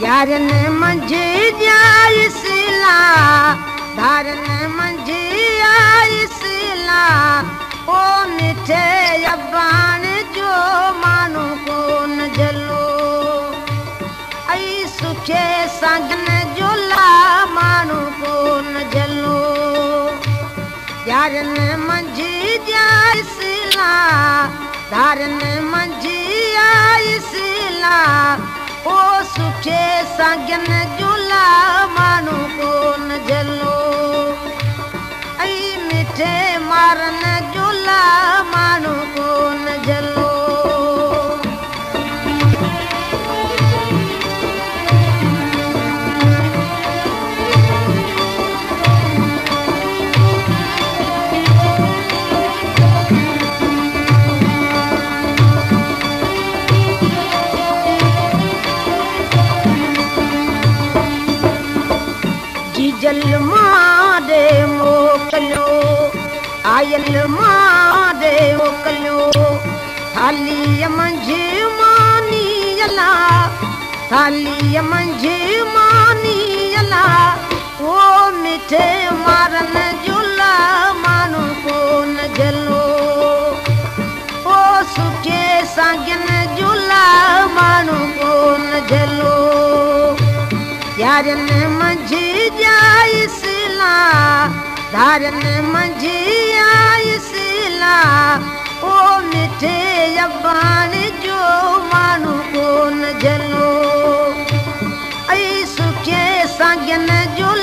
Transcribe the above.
यारन मंझ जाइसला धारन मंझ आइसला ओ मिठे अबान जो माण्हू कोन जलो ऐं सुखे सागन जो ला माण्हू कोन जलो यारन मंझ जाइसला धारन मंझ आइसला ओ सुखे सागन जो ला माण्हू कोन जलो ऐं मिठे मारन जो ला माण्हू कोन जलो। जीजल मां ॾे मोकिलियो आयल मां ॾे मोकिलियो थालीअ मंझ मानी अला थालीअ मंझ मानी अला ओ मिठे मारन जो ला माण्हू कोन जलो ओ सुखे सागन जो ला माण्हू कोन जलो यारन मंझ जाइसला धारन मंझ आइसला ओ मिठे अबान जो माण्हू कोन जलो ऐं सुखे सागन जो